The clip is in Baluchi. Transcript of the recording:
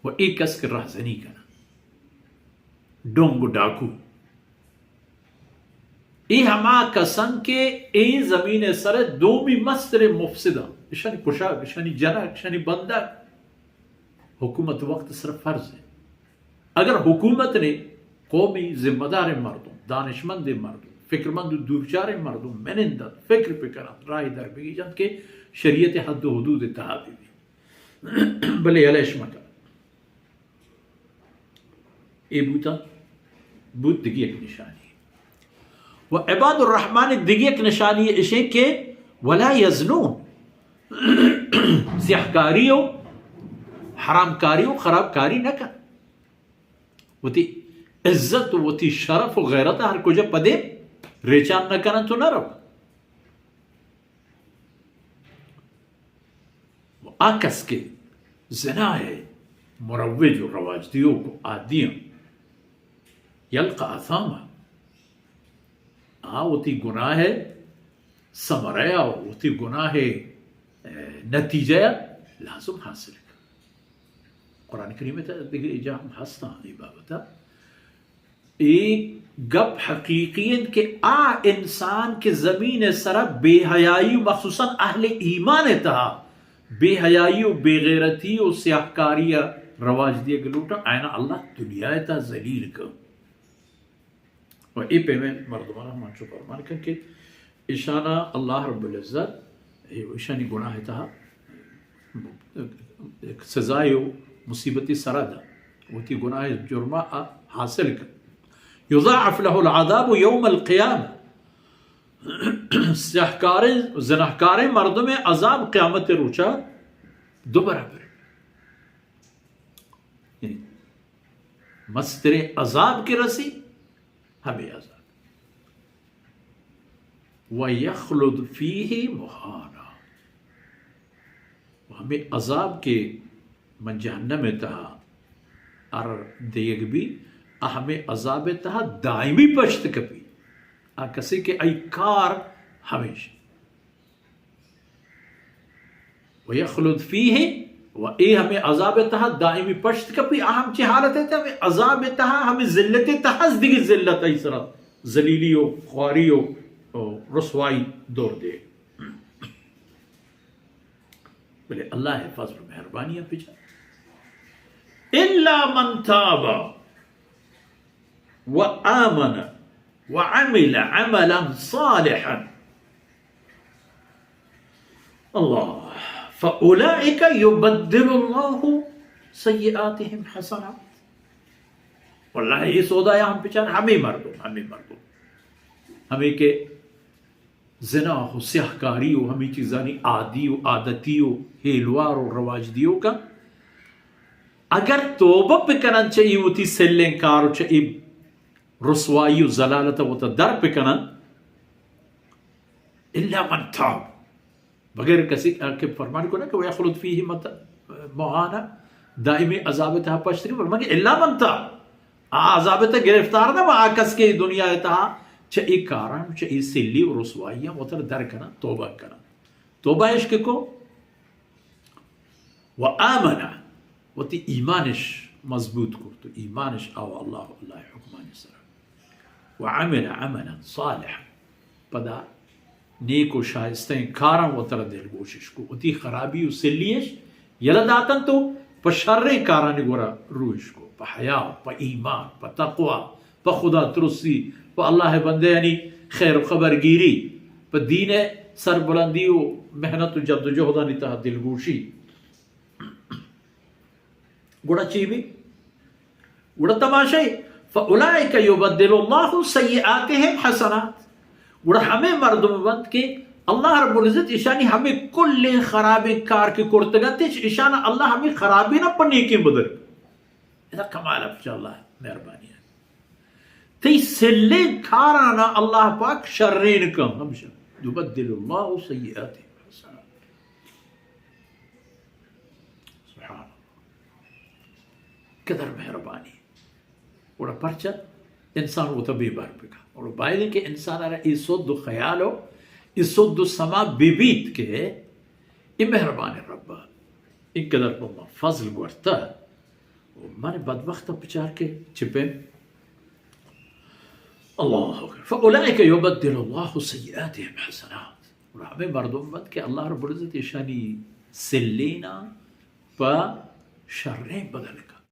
و اے کس کہ رہزنی کنن، ڈونگ و ڈاکو، اے ہما کسن کہ اے زمین سر دومی مستریں مفسدن، اشانی کشاک، اشانی جنگ، اشانی بندگ حکومت وقت سر فرض ہے۔ اگر حکومت نے، قومی ذمہ دار مردم، دانشمند مردم، فکرمند و دورچار مردم منندت، فکر بکنت، راہ در بگیجنت کہ شریعت حد و حدود تہا ببی۔ بلے یلہ اش مکن۔ اے بوتا، بوت دگہ یک نشانی۔ و عباد الرحمن دگہ یک نشانی اشیں کہ ولا یزنون، سیاہکاری و حرامکاری و خرابکاری نہ کن۔ وتی عزت و وتی شرف و غیرت ہر کجا پدے ریچان نہ کنن تو نہ رو۔ و آ کس کہ زنا ء مروج و رواج دیوک و عادی انت، یلقى اثاما، آ وتی گناہ ء ثمرہ ء و وتی گناہ ء، ء، نتیجہ ء لازم حاصل کنت۔ قرآن کریم ء تہ دگہ جاہ ہم ہستاں اے بابت ء۔ اے گپ حقیقی انت کہ آ انسان کہ زمین ء سرا بے حیائی و مخصوصاً اہل ایمان ء تہا بے حیائی و بے غیرتی و سیاہکاری ء رواج دیگ لوٹاں، آیانا اللہ دنیا ء تہا ذلیل کن۔ و اے پیمیں مردمانا ہم انچو فرمان کن کہ اشانا اللہ رب العزت اے اشانی گناہ تہا یک سزائے و مصیبتی سرا دا، وتی گناہ جرما آ حاصل کن۔ یضاعف له العذاب یوم القیامہ، سیاہکاریں، زناہکاریں مردم عذاب قیامت روچا دو برابر۔ یعنی مستریں عذاب کہ رسی، ہمے عذاب۔ و یخلد فیہ مہانا۔ و ہمے عذاب کہ من جہنم ء تہا ار دیگ بی، آ ہمے عذاب ء تہا دائمی پشت کپی۔ آ کسے کہ ای کار ہمیش۔ و یخلد فیہ، و اے ہمے عذاب ء تہا دائمی پشت کپی، آ ہمچی حالت ء تہا، ہمے عذاب ء تہا، ہمے ذلت ء تہا از دگہ ذلت ای سرا ذلیلی و خواری و، و رسوائی دور دے۔ بلے اللہ ء فضل و مہربانی ء پچا۔ الا من تاب و آمن وعمل عملا صالحا۔ اللہ، فاولئک یبدل اللہ سیئاتہم حسنات۔ واللہ اے سودا یا ہم بچار ہمے مردم، ہمے مردم، ہمے کہ زنا و سیاہکاری و ہمے چیزانی عادی و عادتی و ہیلوار و رواج دیوکا، اگر توبہ بکنن چہ ای وتی سلیں کار و چہ ای رسوائی و ذلالت وتا در بکنن، الا من تاب، بغیر کسی کہ فرمان کنا کہ ویخلد فیہ مت-، مہانا، دائمی عذاب تہا پشت کن، فرمان کہ الا من تاب، آ عذاب تہا گرفتار نہ، آ کس کہ دنیا تہا چہ ای کاران، چہ ای سلی و رسوائی وتا در کنا، توبہ کنا۔ توبہ اش کہ کو، و آمن، وتی ایمانش مضبوط کرت و ایمانش آو اللہ، اللہ حکمانی سر، و عمل عملا صالحا، پدا نیک و شائستیں کاراں وترا دلگوشش کو، وتی خرابی و سلیش یلہ داتن تو پہ شریں کارانی گورا روش کو، پہ حیا، پہ ایمان، پہ تقوی، پہ خدا ترسی، پہ اللہ بندیانی خیر و خبر گیری، پہ دین سربلندی و محنت و جد و جہدانی تہا دلگوشی۔ گڑا چی بی؟ گڑا تماشائی، فاولئک یبدل اللہ سیئاتہم حسنات۔ گڑا ہمے مردم بنت کہ اللہ رب العزت اشانی ہمے کلیں خرابیں کار کہ کرتگنت، اشانا اللہ ہمے خرابینا پہ نیکیں بدل۔ ادا کمال اپچ اللہ مہربانی ہے۔ تئی سلیں کارانا اللہ پاک شرین کن ہمشہ۔ یبدل اللہ سیئاتہم حسنات۔ سبحان اللہ۔ قدر مہربانی۔ گڑا پرچہ انسان وتا بے بار بکا۔ گڑا باید کہ انسان را ای سد و خیال و ای سد و سما ببیت کہ ای مہربان ربا، انقدر پہ ما فضل گورتا، من بدبخت بچار کہ چپے اللہ اکبر۔ فاولئک یبدل اللہ سیئاتهم حسنات۔ اور ہمیں مردم بند کہ اللہ رب العزت ایشانی سلینا پہ شریں بدل کا۔